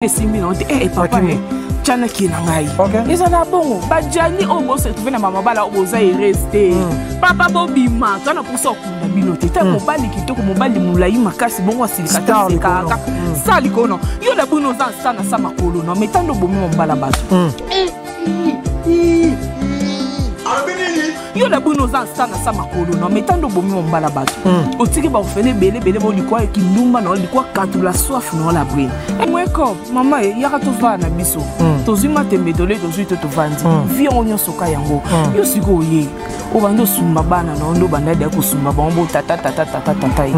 Esimbi na te, eh, papa eh, tiana kie na ngai ezala bongo. Bajani oyo bosetrouve na bamabala oyo boza erese te. Papa, bobima, toza na mposa okunda bino te. Ta mobali kitoko, mobali molai makasi bongo, asilika te, asekaka sa likolo no yo na bino oza sa na sa makolo no mais tando obomi mobala bato. Yo na bino oza sa na sa makolo no mais tando obomi mobala bato, otiki baorphelin ebele ebele. Bo likwa kindumba na likwa katula soif na la brine mweko. Mama e yaka tovanda na biso, tozwi matembe tole, tozwi to tovandi vi yango nyonso ka yango. Yo sikoyo oye obandi osumba bana na yo nde obanda deya kosumba bango bo tata tata tata tata ye.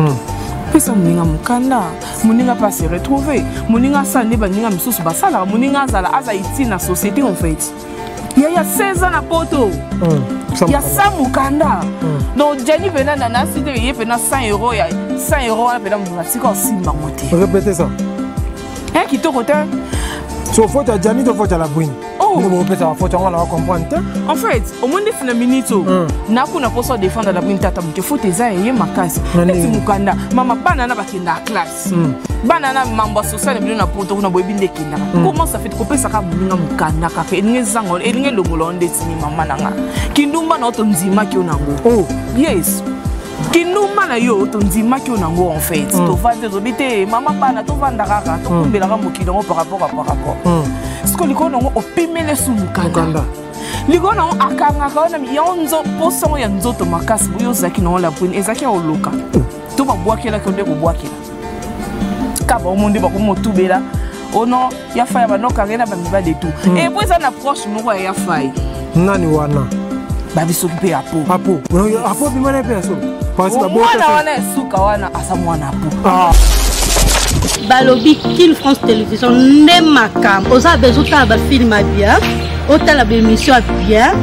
Pesa moninga mokanda, moninga mpe ase retrouve, moninga asala nde baninga misusu basalaka, moninga azala aza utile na société. En fait, yaya, 16 ans na poto ya sa mokanda. Donc Jani mpena na nasi te, ye mpena 100 euro ya 100 euro wana mpena moto atika osimbango te. Répétez ça. Ya kitoko te. So faute ya Jani to faute ya Labrine? Oh. Bopesa bafaute yango na bacomprendre te. En fait, omoni ndeti na minute oyo nakuna mposo adefendre Labrine, tata moke, faute eza ye makasi. Neti mokanda, mama, bana na bakendaka classe, bana na mambo ya social na bino na poto kuna boyebi nde ekendaka. Comment ça fait kopesaka moninga mokanda kaka elingi ezanga, elingi elongola yo ndeti ni mama na nga? Kindumba na yo tondimaki yo nango. Oh. Yes, kindumba na yo tondimaki yo nango. En fait, tovandi, tozobi te mama bana, tovanda kaka, tokumbelaka mokili yango par rapport à par rapport. Siko likolo nango opimele su mokanda, likolo nango akangaka wana yango nzo posango ya nzoto makasi boyo ozalaki nango la brune ezalaki ya koloka to babwakelaki yo nde kobwakela ka bango nde bakomi motubela ono ya fai ya banokanga ye na bamibali etu epo eza na proche moko ya ya fai. Nani wana? Babisoki mpe ya po. Apo, apo bimana mpe ya solo. Mwana wana esuka wana aza mwana apo. Ah. Balobi Kin France Télévision nde makambo. Oza besoin otala bafilm ya bien, otala baémission ya bien,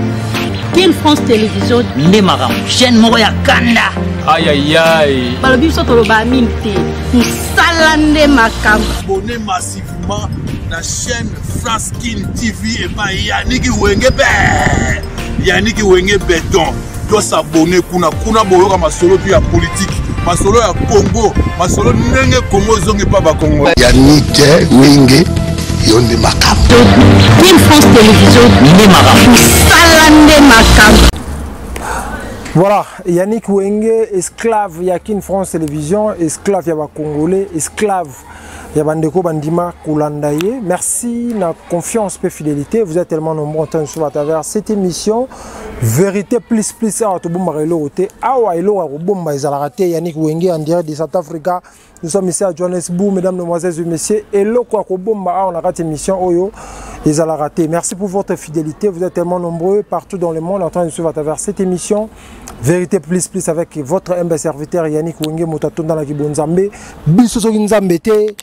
Kin France Télévision nde makambo, chaîne moko ya kanda. Ayayay. Balobi biso toloba mingi te, mosala nde makambo. Abonnez massivement na chaîne France Kin TV epai Yaniki Wenge be, Yaniki Wenge Beton. Tosabone kuna kuna, boyoka masolo tu ya politike, masolo ya Congo, masolo ndenge Congo ezongi mpa bakongo. Yanike Wenge, yo nde makambo. Kin France Télévision nde makambo. Mosala nde makambo. Voilà, Yannick Wenge, esclave ya Kin France Télévision, esclave ya Congolais, esclave ya bandeko bandima kolanda ye. Merci na confiance pe fidélité. Vous êtes tellement nombreux en train de suivre à travers cette émission Vérité plus plus. Awa tobombaka eloko te, awa eloko ya kobomba ezalaka te. Yannick Wenge en direct de South Africa. Nous sommes ici à Johannesburg, mesdames, mesdemoiselles et messieurs. Eloko ya kobomba awa na kati émission oyo ezalaka te. Merci pour votre fidélité. Vous êtes tellement nombreux partout dans le monde en train de suivre à travers cette émission Vérité plus plus avec votre humble serviteur Yannick Wenge, moto atondalaki bonzambe. Biso soki Nzambe te,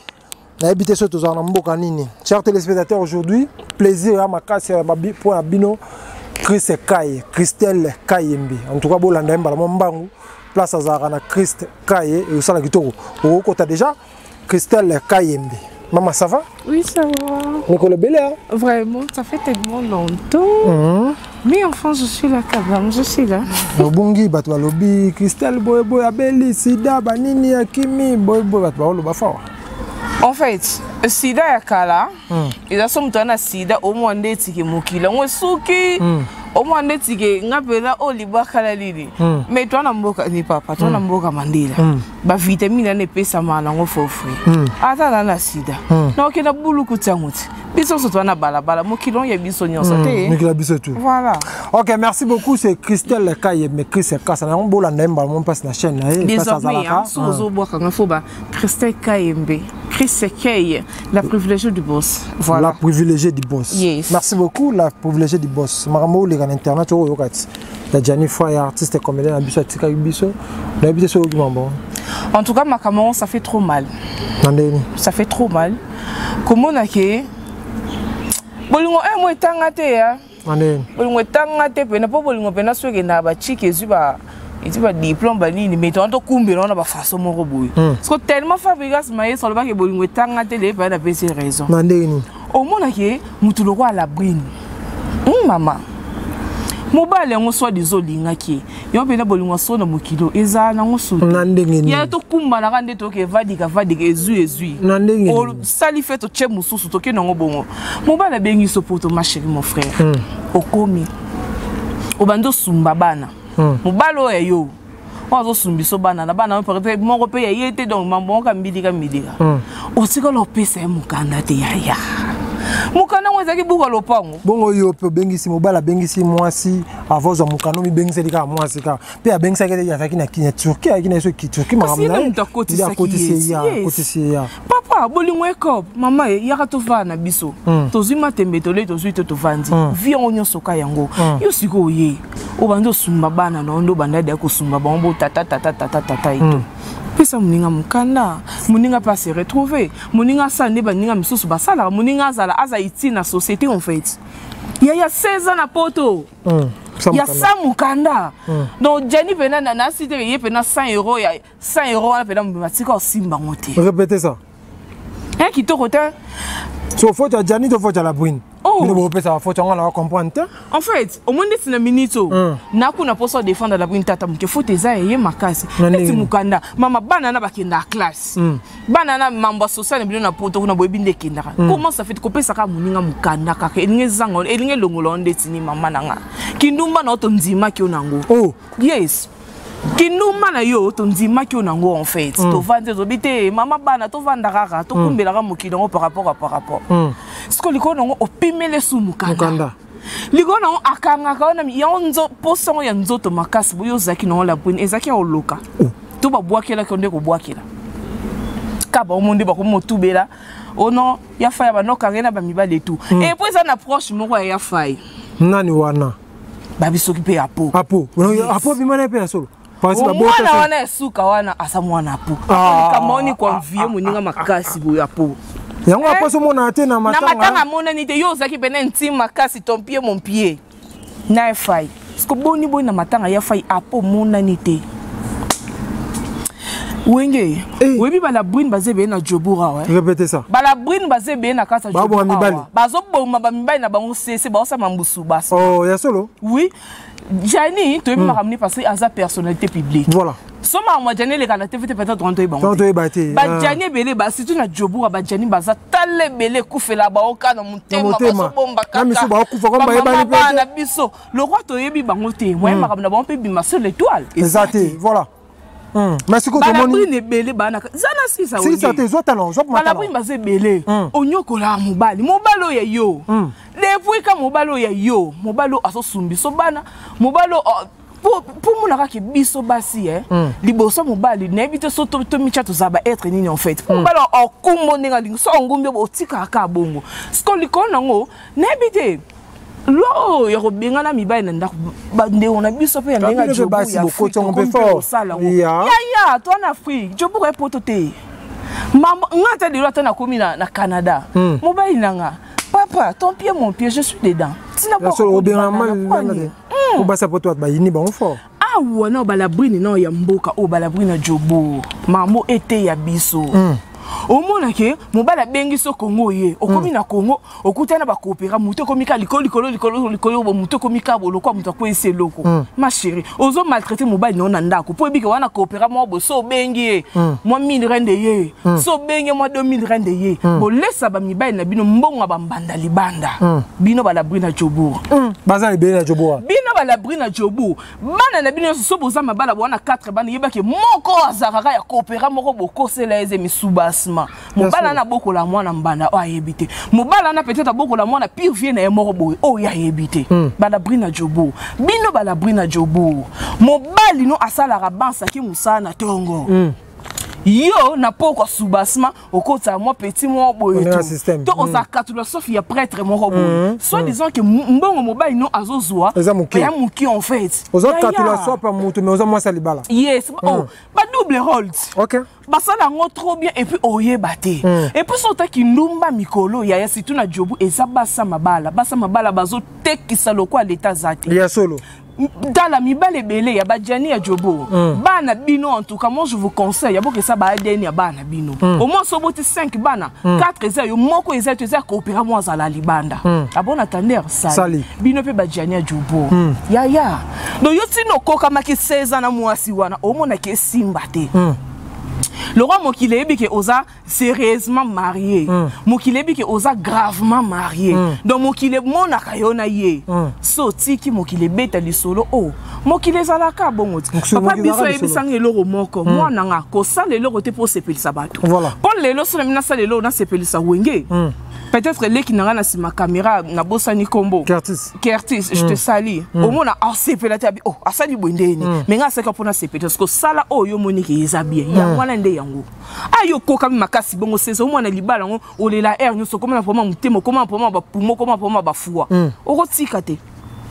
nayebi te soki tozala na mboka nini. Chers téléspectateurs, aujourd'hui, plaisir ya makasi ya mpo na bino, Chris Kaye, Christelle Kayembe. En tout cas, bolanda ye mbala mwa mbangu, place azalaka na Christ Kaye, ekosala kitoko. Okokota déjà Christelle Kayembe. Mama, ça va? Oui, ça va. Mikolo ebele, hein? Vraiment, ça fait tellement longtemps. Mais enfin, je suis là quand même, je suis là. Obongi, bato balobi Christelle boyeboye abeli sida, banini, akimi boyeboye, bato baoloba fort. En fait, sida ya kala, eza so moto ana sida omwa nde etike mokili yango esuki, omwa nde etike nga mpenza oyo libwakala nini. Mais toa na mboka ni papa, toa na mboka Mandela, bavitamine wana epesamaka nango for free. Ata na na sida, na okenda buluku tiango ti biso nyonso toa na balabala, mokili oyo ya biso nyonso te. Mikili ya biso tu. Voilà. Ok, merci beaucoup. C'est Christelle Kayembe, Chris Kasa. Na bolanda ye mbala mo mpasi na chaîne na ye, place Désormais, azalaka. so ozobwakanga fo ba Christelle Kayembe, Chris Kay, la privilégiée du boss. Voilà. La privilégiée du boss. Yes. Merci beaucoup, la privilégiée du boss. Makambo oleka na internet oyo oyoka ti ya Gianni Faya, artiste comédien na biso, atikaki biso, nayebi te soki oyoki mambo. En tout cas, makambo, ça fait trop mal. Na ndeni? Ça fait trop mal komona ke bolingo e mo etanga te ya. Na ndeni? Bolingo etanga te pena, mpo bolingo mpena soki ekendaka bachike, ezwi ba eti badiplôme banini, mais tona tokumbela wana bafaçon moko boye. Parce que tellement Fabrigas Mayeso alobaki bolingo etanga te, leye pena napesi raison. Na ndenge nini? Omonaki mutu lokola Labrine, mama. Mobali yango soit disant olingaki ye, yango mpenza bolingo ya solo na mokili oyo ezala nango soki Na ndenge nini? Ya tokumbanaka nde toke evadika vadika, ezwi ezwi. Na ndenge nini? Osali fe, totie mosusu, toke nango bongo. Mobali abengi so poto, ma chérie, mon frère, okomi obandi osumba bana. Mobali oyo ya yo oyo azosumba biso bana na bana oyo, peut-être moko mpe ya ye te, donc mambo moko mbilika mbilika. Otikala opesa ye mokanda te. Yaya, mokanda yango ezalaki buka lopango. Bongo yo mpe obengisi mobali, abengisi mwasi avant ozwa mokanda, omibengiseli kaka mwasi kaka mpe abengisaki ete azalaki na Turquie, ayaki na ye soki Turquie. Kasi ye makambo na nde ye moto akotisaki nde akotisi ye. ye ya Yes. akotisi ye ya. Papa, bolingo ekope, mama ye, yaka tovanda na biso. Tozwi matembe, tolei, tozwi te, tovandi. Vie yango nyonso ka yango. Yo sikoyo ye obandi osumba bana na yo, nde obandi adeya kosumba bango bo tata tata tata tata eto. Pesa moninga mokanda, moninga mpe ase retrouve, moninga asala nde baninga misusu basalaka, moninga azala aza utile na société en fait. Yaya, 16 ans na poto. Pesa Ya mokanda. sa mokanda. Donc Jani mpena nasi te, ye mpena 100 euro ya 100 euro wana mpena mobima tika osimba yango te. Répétez ça. Eh, kitoko te. So faute ya Jani to faute ya Labrine? Oh. Bino bopesa bafaute yango na comprendre te. En fait, omoni neti na minute oyo nakuna mposa odefendre Labrine, tata moke, faute eza ye makasi. Na ndenge neti nini? Mokanda, mama, bana na bakendaka classe, bana na mambo ya social na bino na poto kuna, boyebi nde ekendaka. Comment ça fait kopesaka moninga mokanda kaka elingi ezanga, elingi elongola yo ndeti ni mama na nga? Kindumba na yo tondimaki yo nango. Oh. Yes, kindumba na yo tondimaki yo nango en fait. Tovandi, tozobi te, mama, bana tovanda kaka, tokumbelaka mokili yango par rapport à par rapport. Siko likolo nango opimele su mokanda. Mokanda. Likolo nango akangaka wana yango posa yango ya nzoto makasi boye ozalaki nango, Labrine, ezalaki ya koloka to babwakelaki yo nde kobwakela ka bango nde bakomi motubela ono ya fai ya banokanga ye na bamibali etu. Et puis eza na approche moko ya fai. Nani wana? Babisoki mpe ya po. Apo? Apo bima na ye mpe ya solo. Parce que mwana babota wana ya suka wana aza mwana apo. Ah. Likambo oni koenvie moninga makasi boye apo. Yango Eh? apo somona te na na matanga matanga. Amonani te. Yo ozalaki pene intime makasi, ton pied mon pied na ya fai. Parce que boni boni na matanga ya fai, apo monani te. Wenge. Eh. Oyebi Balabrine baza ebele na Jobour awa, eh? Répétez ça. Balabrine baza ebele na kati ya Baboma Jobour mibali. awa. Bazoboma bamibali na bango sese, baosala mbusu basi. Oh, ya solo. Oui, Jani toyebi makambo ni parce que aza personnalité publique. Voilà. So makambo ya Jani eleka na TV te, peut-être wana toyeba Tango toyeba te. Bajani ebele ba surtout na Jobour, bajani baza tala ebele, ekufela baoka na motema. Motema. Bazobomba. Na misu baokufa comme Bamama bayebani mpe te. bana biso lokwa toyebi bango te, moye makambo na bango mpe bima sur l'étoile. Eza te, voilà. Mais sikoyo tomoni Balabrine ebele bana za na sisa. Silisa te, zwa talon, zwa Balabrine baza ebele. Onyokolaka mobali, mobali oyo ya yo depuis ka mobali oyo ya yo, mobali oyo azosumbi so bana, mobali oyo po mona kaka biso basi, eh, liboso mobali nayebi te so tomitya tozala baêtre nini en fait. Po mobali okumbo ndenge alingi so ongumbi otikaka kaka bongo. Siko likolo nango nayebi te loi oyo ya kobengana mibali na ndako, bandeko na biso mpe ya ndenge ya Bino mpe Jobourg basi ya bokoti yango mpe Afrique, fort. kosala yango. Ya. Ya to na Afrique, Jobourg epoto te. Mambo nga ata lelo ata nakomi na Canada, mobali na nga, papa, ton pied mon pied, je suis dedans. Ntina Ya solo, obengana mali te po basi apo to bato bayini bango fort. Awa na Balabrine na ya mboka oyo, Balabrine na Jobourg, mambo ete ya biso. Omonake mobali abengi so Kongo, ye okomi na Kongo, okutani na bakopera, motu ekomi ka likolo likolo likolo likolo, bo motu ekomi ka bolokwa, moto akweyisi eloko. Ma chérie, ozo maltraite mobali na yo na ndako mpo oyebike wana kopera mwa boye. So obengi ye mwa 1000 rand ye, so obengi ye mwa 2000 rand ye, bolesa bamibali na bino mbongo ya bambanda libanda. Bino Balabrine na Jobourg. Baza ebele na Jobourg. Bino Balabrine na Jobourg, bana na bino nyonso, so boza mabala bwana 4 bana, yebaki moko azalaka ya kopera moko, bokosela eze misubasma. Mobala na abokola mwana mbanda oyo ayebi te, mobala na peut-être abokola mwana pire vie na ye moko boye oyo ayebi te. Balabrine na Jobourg, bino Balabrine na Jobourg, mobali no asalaka bansaki mosala na ntongo, yo na poko subasma okotala mwa petit moko boye. On est un système. To ozala katula sauf ya prêtre moko boye, soit disant que mbongo mobali no azozwa Eza moke. ya moke en fait. Oza Ya, katula ya. sopa motu, mais oza mwasi ya libala. Yes, oh, ba double rôle. Basala yango trop bien et puis oyeba te. Et puis so otaki ndumba mikolo, yaya, surtout na Jobu, eza basa mabala, basa mabala bazotekisa lokwa leta aza te. Ya solo. Tala mibale ebele ya bajani ya jobo. Bana bino, en tout cas moi je vous conseille ya bokesa ba ADN ya bana bino. Au moins so boti 5 bana, 4 eza yo, moko eza to eza coopéra, mo azala libanda. Abona tander sali. Sali. Bino mpe bajani ya jobo. Ya donc yo tino okokamaki 16 ans na mwasi wana, omonaki esimba te. Le roi, mokili eyebi ke oza sérieusement marié. Mokili eyebi ke oza gravement marié. Donc mokili emonaka yo na ye. So otiki mokili ebeta lisolo o mokili ezalaka bongo ti. Mokili papa ezalaka biso lisolo. ayebisanga eloko moko: mwana nga, kosala eloko te mpo osepelisa bato. Mpo lelo so na mi nasala eloko nasepelisa Wenge, peut-être eleki na nga na nsima caméra, nabosani nkombo. Curtis. Kertis, je te salue. Omona asepela te, abi oh, asali boye ndeni. Mais nga aseka mpona sepela, parce que osala oyo omoniki eza bien. Yango wana nde yango ayo okokami makasi bongo sesa omwana libala yango olela aire nyonso, okoma na problème ya motema, okoma na problème ya bapumo, okoma na problème ya bafoie, okotika te.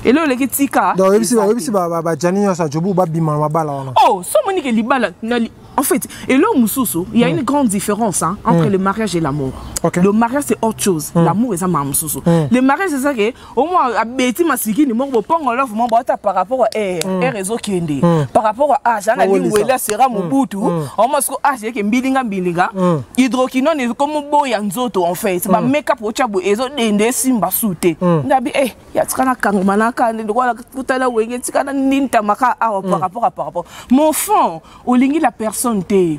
Elo oleki tika. Donc oyebisi eza te. Oyebisi bajani nyonso ya jobu babima na mabala wana. Oh, so omoni ke libala en fait, eloko mosusu, il y a une grande différence, hein, entre le mariage et l'amour. Le mariage, c'est autre chose. L'amour eza makambo mosusu. Le mariage eza ke au moins abeti masikini moko bopongo love moko bauta par rapport à air air ezokende, par rapport à âge ana. Bawelisa. Lingwela sera mobutu omoi siko âge eke mbilinga mbilinga, hydroquinone ekomoboya nzoto. En fait, bamakeup otya boye ezodende esimba su te. Ndabi eh ya tika nakangama nakande lokola kutala Wenge, tika na nintamaka awa par rapport à par rapport. Mais au fond olingi la personne te,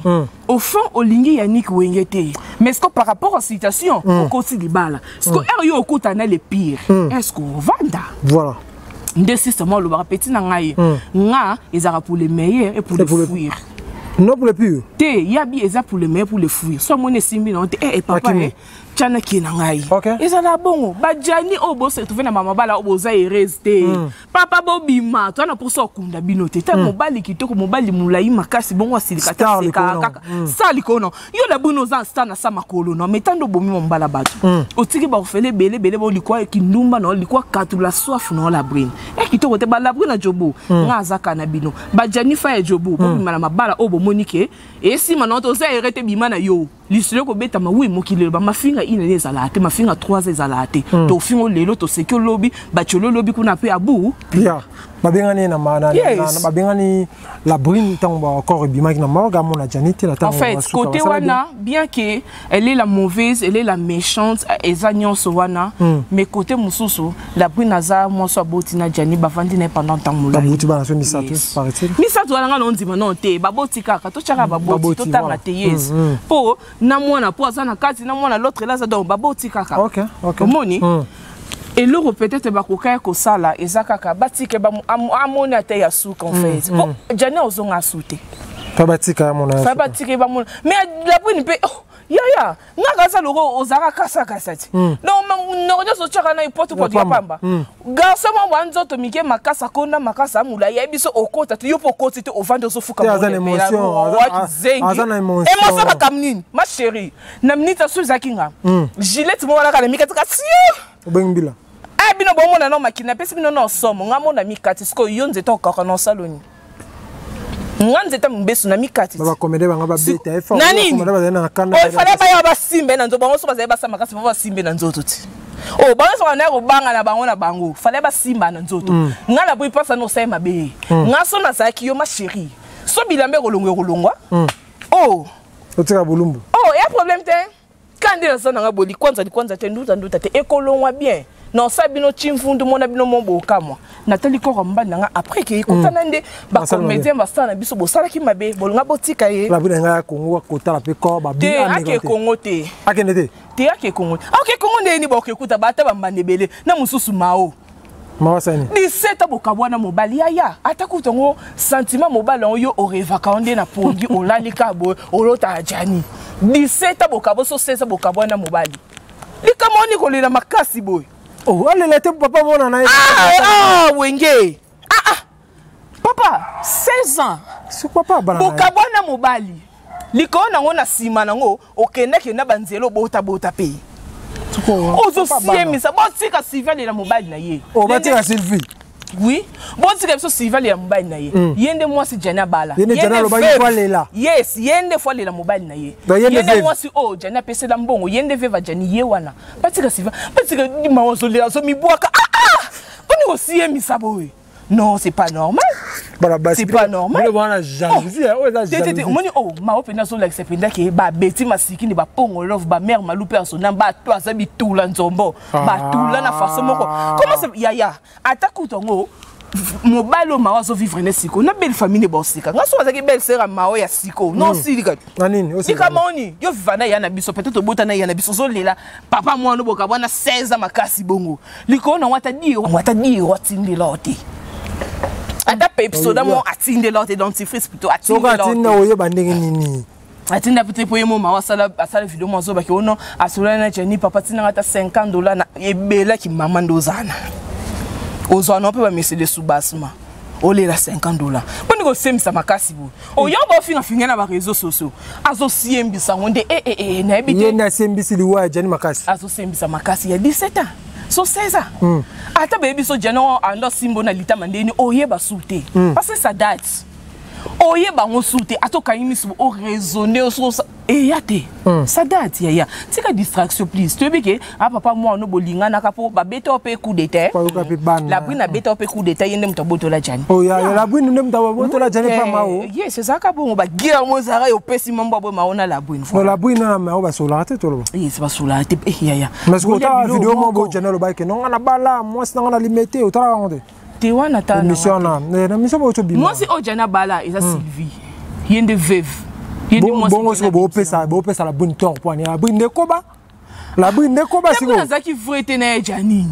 au fond olingi Yannick Wenge te, mais est-ce que par rapport à situation okoti libala, est-ce que heure yo okutana le pire, est-ce que ovanda? Voilà. Nde système olobaka petit na ngai nga ezalaka pour le meilleur et pour Et le pour le- fuir. Non, pour le pur. Te, yabi eza pour le meilleur, pour le fuir. So amoni esimbi na yo te, eh, eh, papa. Akimi. Eh, tiana kie na ngai. Ezala bongo bajani oyo bose retrouve na mama bala oyo boza heureuse te. Papa, bobima toza na mposa okunda bino te. Ta mobali kitoko, mobali molai makasi bongo, asilika te. Star asekaka likolo na. Kaka star likolo na yo na bino, oza star na sa makolo na mais tando obomi mobala bato, otiki baorphelin ebele ebele bo likwa kindumba na yo, likwa katula soif na yo. La brine e kitoko te, balabrine na jobo nga azaka na bino. Bajani fa ya jobo, bobima na mabala oyo bomoni ke esima na yo te, oza ere te, bima na yo. Lisolo ekobetama wi mokili eloba mafinga inene ezalaka te, mafinga 3 ezalaka te. Tofinga lelo, toseki olobi, batiolo olobi kuna mpe abu. Ya babengani na, ma- na, na, babengani la brune ntango baaccord ebimaki na morgue, amona Jani te na En ntango fait, basuka côté basala bien. wana, bien que elle est la mauvaise, elle est la méchante, eza nyonso wana, mais côté mosusu, la brune aza mwasi aboti na Jani, bavandi na ye pendant ntango molai. Babuti bana so misato, paraît-il. Misato wana nga na ondima no te, baboti kaka, totyaka baboti. Baboti, Totanga voilà. te, yes. Mpo na mwana, mpo aza na kati na mwana, l'autre là aza, donc baboti kaka. Omoni eloko peut-être bakoka ya kosala eza kaka batike amoni ata ya suka en fait, po Jani ozonga asu te. Fa batika ya mona ya fa suka. Batike bamona, mais la brune mpe, oh, yaya ngaka aza loko ozalaka kasakasa ti, donc noko nyonso otyaka na epotopoto ya pamba. Pamba garçon moko ya nzoto mike makasi, akonda makasi, amula yebi so okota te, yo mpo okoti te, ovandi ozofuka. Te, aza na émotion, aza na émotion. Émotion makambo nini, ma chérie? Na minute aso ezalaki nga gilete moko wana kaka na mikatika sio. Obengi mbila. Eh, bino bomona no makili napesi bino na osomo nga mona mikati sikoyo, yo nzete okaka na osaloni nga nzete mobesu na mikati. Bacomédien banga babeta effort. Na nini? Bazali na kanda. Oyo fale baya basimbe na nzoto bango, so bazali basala makasi po basimbe na nzoto ti oyo bango nyonso banaye kobanga na bango na bango, fale basimba na nzoto. Nga na boyi mpasa na osali mabe. Nga so nazalaki yo, ma chérie, so bilamba ekolongwa, ekolongwa oh. Otika bolumbu. Oh, ya problème te, ka nde naza nanga boye, likwanza likwanza te, nduta nduta te, ekolongwa bien na osala bino ti mvundu mona bino mo bokamwa. Natali koko mobali na nga après ke ekotana nde bacomédien basala na biso bosalaki mabe, bolinga botika ye. La brune ngai ya Kongo akotala mpe kor babi. Te, ake Kongo te. Akende te. Te, ake Kongo te, ake Kongo ndeni bakekuta bata bambanda ebele na mosusu mao. Mawasani. 17 bokabwana mobali yaya, ata kuta yango sentiment mobali yango yo orevaka yo nde na pongi, olali ka boye, olota Jani. 17 bokabo so 16 bokabwana mobali, likambo oni kolela makasi boye. Oh, alela te, papa mona na ye. Ah, ah, Wenge, ah, ah. Papa, 16 ans. Si papa abala na ye. Bokabwana mobali, likolo nango na nsima nango okendakenda banzela, obotabota mpe ozosiemisa. Botika Sylvie alela mobali na ye. Oh, batika Sylvie. Oui, botika biso Sylvie alela mobali na ye. Ye nde mwasi Jani abala. Ye nde Jani alobaki veuve. faut alela. Yes, ye nde faut alela mobali na ye. Donc, ye nde Ye nde veuve. mwasi oyo Jani apesela mbongo, ye nde veuve Jani ye wana. Batika Sylvie, batika mawa, azolela, azomibwaka. Ah, ah! Mponi kosiemisa boye? Non, c'est pas normal. C'est pas normal. Wana jalousie oyo eza jalousie. Omoni oh mao mpenza azolakisa mpenza ke babeti masikini bapongo love bamare malu mpe asona bato aza bitula nzombo batula na façon moko comment yaya ata kutu yango mobali oyo mao azovivre ne siko na belle famille ne bosika nga so azalaki belle sœur ya mao ya siko non silika likama oni yo viva na ya na biso peut-être obota na ya na biso ozolela papa mwana oboka bwana 16 ans makasi bongo likolo nango ata diro ata diro atindela yo te ata pepsoda mo atindela yo te dentifrice plutôt atindela yo te oyeba ndenge nini Atinda pe te po ye mo mawa asala asala video mo azobaki ono asolani na Jenny papa tinanga ata 50 dollars na ebelaki mama nde ozana ozwa na mpe bamese de soubassement olela 50 dollars mponi kosembisa makasi boye oyo bofingafinga na baréseaux sociaux azosiembisa yango nde e e e nayebi te. Ye nde asembisi liwa ya Jani makasi. Azosembisa makasi ya 17 ans so 16 ans ata bayebi so Jani ando asimbo na litama ndeni oyeba su te parce que ça date, oyeba yango su te. Ata okangi miso oraisonne eya te, ça date. Yaya, tika distraction please. Toyebi ke a papa mwana bolinganaka mpo babeta yo mpe coup d'état. Labrine abeta yo mpe coup d'état, ye nde moto abotola Jani. Labrine nde moto abotola Jani pa mao. Yes, ezalaka bongo baguerre mo ezalaka opesi mambo aboye mao na Labrine. Labrine na mao basolaka te, toloba. Yes, basolaka te yaya. Mais soki otala video mo bo Jani alobaki nonga na bala mwasi nanga na limete, otalaka yango te? Te, wana ta émission wana na émission bo tobima. Mwasi oyo Jani abala eza Sylvie, ye nde veuve. Bongo siko boopesa la bonne tort po ani Labrine nde koba, Labrine nde koba. Sikoyo azalaki vrai te na ye Janini.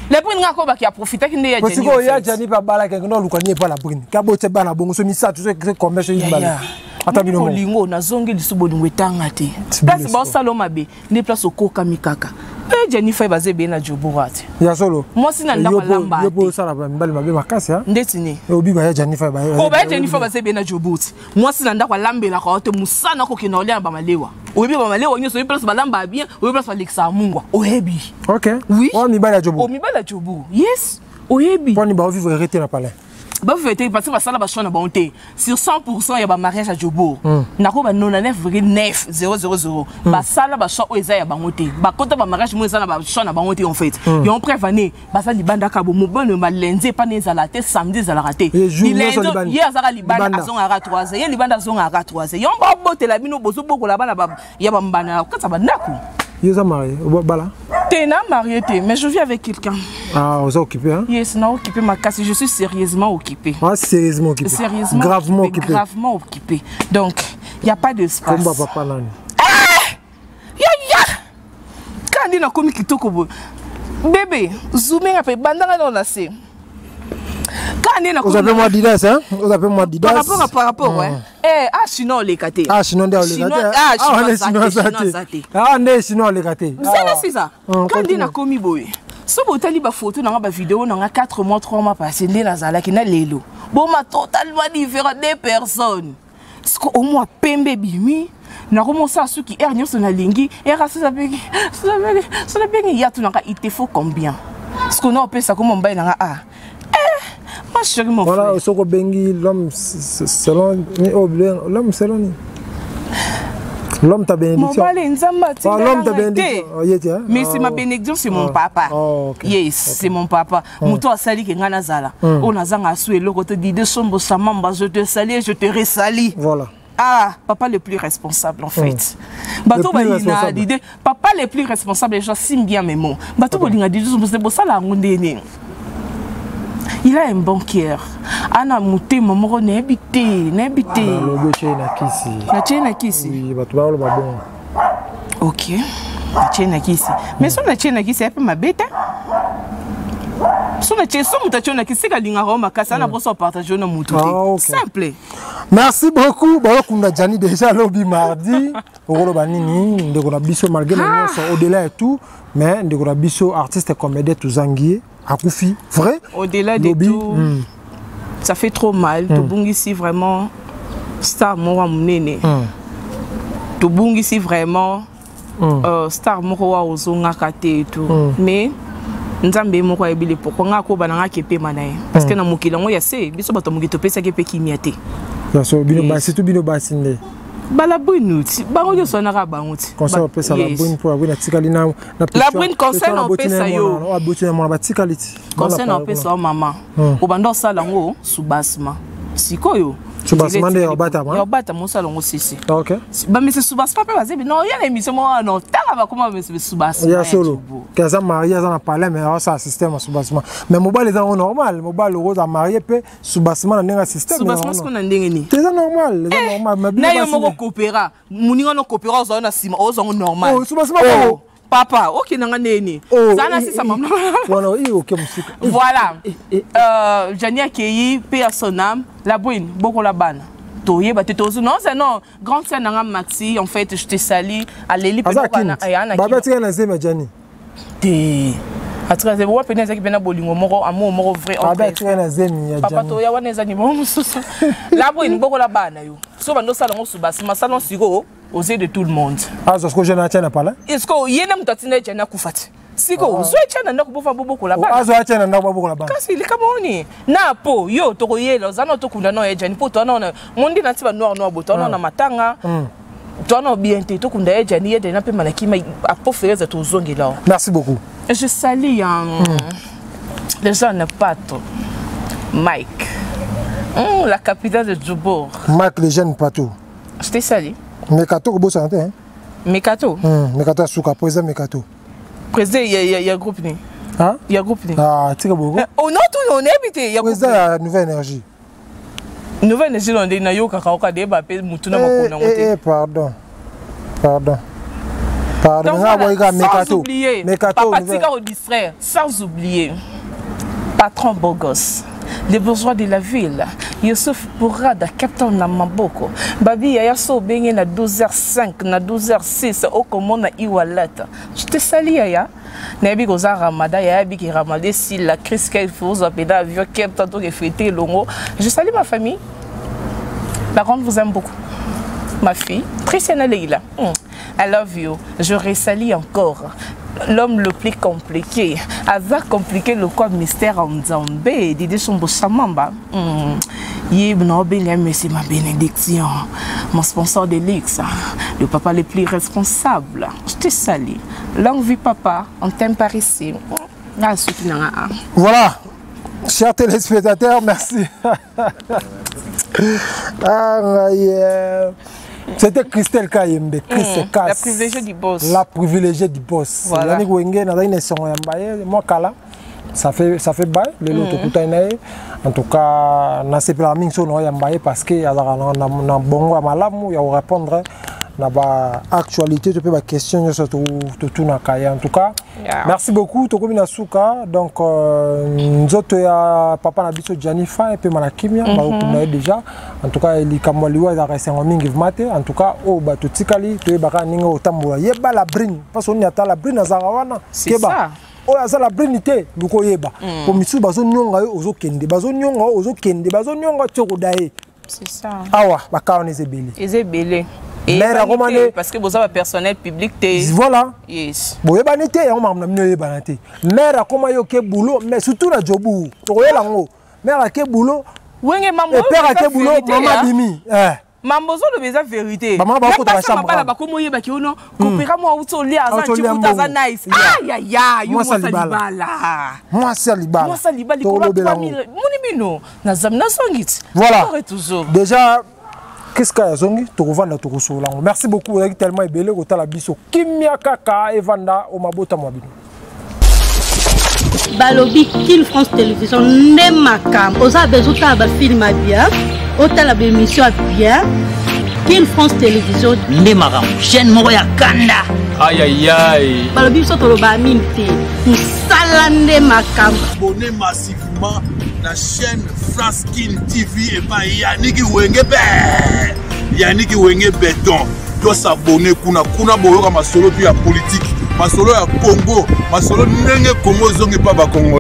Labrine nga kobaki aprofitaki nde ya. Jani sikoyo ya Jani mpe abalaki akende aluka nie epa Labrine kabotie bana bongo so misato so combien so mibale ata bino. Bolingo nazongi lisu, bolingo etanga te. Place baosala mabe nde place okokami kaka e Jani fai baza ebele na Jobura te. Ya solo. Mwasi na ndako alamba. Yo po osala mibali mabe makasi. Ndeti ni obi baya Jani fai. O baya Jani fai baza ebele na Jobu te. Mwasi na ndako alambelaka yo te, mosana akokende olia na bamalewa. Oyebi bamalewa nyonso, oyebi place balamba bien, oyebi place balekisaka mungwa, oyebi. Ok. Oui. Oyo mibali ya Jobu. O mibali ya Jobu, yes, oyebi. Mponi baovivre ere te na palais? Bavivre te parce que basala bachoix na bango te. Sur 100 ya bamariage ya Jobourg, nako ba 99,9 000 basala bachoix oyo eza ya bango te. Bakota bamariage mo eza na bachoix na bango te en fait. Yango preuve ane baza libanda kaka bo mobali balenzi epa na ezala te, samedi ezalaka te, ye azaka libanda, azongaka 3 heures, ye libanda azongaka 3 heures. Yango babotela bino, bozobokola bana ya bambana kati ya bandako. Yo oza marié, bala? Te, na marié te, mais je vis avec quelqu'un. Ah, oza occupé, hein? Yes, na occupé makasi, je suis sérieusement occupé. Ah, sérieusement occupé. Sérieusement. Gravement occupé. Gravement occupé, donc il y a pas d'espace. Komba papa nani? Ah, ya ya kandi nakomi kitoko boye. Bébé zoominga mpe bandanga nao na se kandi. Oza mpe mwa Adidas, hein? Oza mpe mwa Adidas. Par rapport, ouais. Eh, ah, chinois oleka te. Ah, chinois nde oleka te. Ah, chinois te. Ah, nde chinois oleka te. Zala sisa kandi nakomi boye. So botali bafoto nanga, bavideo nanga 4 mois, 3 mois passé nde nazalaki na lelo boma totalement différent, deux personnes. Siko omwa pembe ebimi, nakomosala suki aire nyonso nalingi era sonabengi ya tunaka il te faut combien? Siko na opesa komo mobali nanga ah eh, ma chérie, mon Voilà, frère. Soko bengi l'homme selon oh, l'homme selon l'homme ta bénédiction. Mobali nzambe. Ah, l'homme ta bénédiction. Oh, yeah, mais c'est ma bénédiction, c'est mon papa. Oh, okay. Yes, c'est mon papa. Moto asali ke ngai nazala oyo nazanga asu eloko te. Dide Sombo Samamba, je te salue, je te resali. Voilà. Ah, papa le plus responsable en fait. Bato balina l'idée, papa le plus responsable, j'assume bien mes mots. Bato bolinga Dide Sombo, bosala yango ndeni. Il a un bon cœur. Ana motema moko nayebi te, nayebi te. Nalobi otie na kisi. Natie na kisi? Oui, bato baloba bongo. Ok, natie na kisi, mais so natie na kisi, ayepe mabe te. So natie, so moto atie na kisi, seka alingaka yo makasi, ana mposa opartage yo na motu te, simple. Merci beaucoup. Bayokunda Jani déjà lobi mardi. Okoloba nini ndeko na biso malgré na nyonso, au-delà et tout, mais ndeko na biso artiste comédien tozangi ye, akufi vrai. Au-delà de tout, ça fait trop mal. Tobungisi vraiment star moko ya monene. Tobungisi vraiment star moko wa ozongaka te et tout. Mais nzambe ye moko ayebi le pourquoi. Nga akoba na nga akepema na ye parce que na mokili yango ya se biso bato ya mokili topesaki mpe kimia te. So bino basi, surtout bino basi nde. Balabrine ti bango nyonso wana kaka bango ti. Conseil opesa Labrine mpo Labrine atikali na Labrine, conseil na opesa yo. Aboti na mwana, batikali ti. Conseil na opesa yo, mama, obanda osala yango soubassement. Sikoyo Soubassement nde ya obatama. Ya obatama, osala yango sisi. Ok. Bamese soubassement mpe bazebi non ya na émission moko wana, tala, bakoma bamese soubassement. Ya solo ke aza marié, aza na palais, mais aosala système ya soubassement. Mais mobali eza yango normal, mobali okoza marié mpe soubassement na ndenge ya système. Soubassement siko na ndenge nini? Eza normal, eza normal, mais na yo moko kopera moninga no kopera, ozwa na nsima, ozwango normal. Oh, soubassement bongo. Papa, okendanga ndeni za na sisa mama. Wana i oke mosika. Voilà, Jani akei mpe ya son âme. La Brune, bokola bana, toyeba te tozo non, c'est non, grande sœur nanga Maxi, en fait je te salue, aleli mpe. Babe atika na zemi ya Jani. Te, atika zemi wa pene, ezalaki mpe na bolingo moko, amour moko vrai. Babe atika na zemi ya Papa toya wana eza nimero mosusu. La Brune, bokola bana yo, so bando osala yango subasima, sala sikoyo aux yeux de tout le monde. Azwa siko jeune atia na pala. Est-ce ye nde moto atinda Jani akufa te? Siko ozwa etya na ndako, bofa bobokola bana. Azwa atia na ndako, babokola bana. Kasi likambo oni na po yo tokoyela, oza na tokunda na ye Jani, mpo toa na mondi na ti ba noir noir bo toa na matanga, toa na bien te, tokunda ye Jani, ye Jani apema na kima apo fereza, tozongela. Merci beaucoup. Je salue les jeunes Pato Mike, la capitale de Djubourg. Mike le jeune Pato. Je te salue. Mekato kobosana te. Mekato. Mekato asuka, président Mekato. Président ya groupe ni? Ya groupe ni? Ah, tika bongo. Oh non, tout oyebi te ya président ya Nouvelle Énergie. Nouvelle Énergie no nde nayokaka oka deyeba mpe mutu na makolo nango te. Pardon, pardon, pardon, nga boyika Mekato. Mekato, papa, tika kodistraire. Sans oublier patron Bogos, les bourgeois de la ville, Youssouf Bourada, captain na maboko. Babi yaya, so obenge na 12h05, na 12h06, okomona iwalata. Je te salue yaya. Nayebi koza Ramadan, yaya biki Ramadan esila, crise qu'il faut ozwa mpena avion Cape Town, tokefete elongo. Je salue ma famille. La grande vous aime beaucoup. Ma fille, Christiana Leila. I love you. Je resalue encore l'homme le plus compliqué. Aza compliqué le quoi mystère en Nzambe, Didier Chombo Chamamba. Ye na monsieur ma bénédiction. Mon sponsor de luxe, le papa le plus responsable. Je te salue. Longue vie papa, on t'aime par ici. Ah, Voilà. Chers téléspectateurs, merci. Ah, yeah. C'était Christelle Kayembe, Chris Mmh, la privilégiée du boss. La privilégiée du boss. Voilà. Yannick Wenge, nazali na esengo ya mbaye, moi kala. Ça fait bail, lelo tokutani na ye. En tout cas, nasepelaka mingi so na oyamba ye parce que azalaka na bongo ya malamu ya korépondre na baactualité to mpe baquestion nyonso totunaka ye. En tout cas, merci beaucoup. Tokomi na suka. Donc nzoto ya papa na biso Gianni Fa epema na kimia, bakokunda ye déjà. En tout cas, likambo ya liwa ezalaka esengo mingi vraiment te. En tout cas, oyo bato tikali, toyebaka ndenge otambola, yeba La Brine, mpasi oni ata La Brine azalaka wana. Keba oyo aza La Brine te, luka oyeba po misusu bazonionga yo, ozokende, bazonionga yo, ozokende, bazonionga ti okoda ye. Awa baka wana eza ebele. Eza ebele. Mare akoma ne parce que boza bapersonnel public te. Voilà. Yes. Boyebani te, yango makambo na bino oyebana te. Mare akoma yo ke boulot, mais surtout na Jobu tokoyela yango, mare ake boulot. Wenge mambo. Père ake boulot, mama bimi. Mambo ozoloba eza vérité. Bamama bakota bachambre. Bala bakoma oyebaki ono kopera mwa auti olia, aza ntibuta, aza nice. Ayaya, yo mwasi libala. Mwasi ya libala. Mwasi ya libala likolo 3000 moni bino nazami nazongi ti. Voilà. Toujours. Déjà Kiska ya zongi, tokovanda, tokosolola yango. Merci beaucoup, ozalaki tellement ebele kotala biso. Kimia kaka evanda o mabota mwa bino. Balobi Kin France Télévision nde makambo. Oza besoin otala bafilm ya bien, otala baémission ya bien, Kin France Télévision nde makambo, chaîne moko ya kanda. Ayayay. Balobi biso toloba mingi te, mosala nde makambo. Abonnez massivement na chaîne France Kin TV epai Yaniki Wenge be Yaniki Wenge Beton. Tosabone kuna, kuna boyoka masolo mpe ya politike, masolo ya Congo, masolo ndenge Congo ezongi mpa bakongo.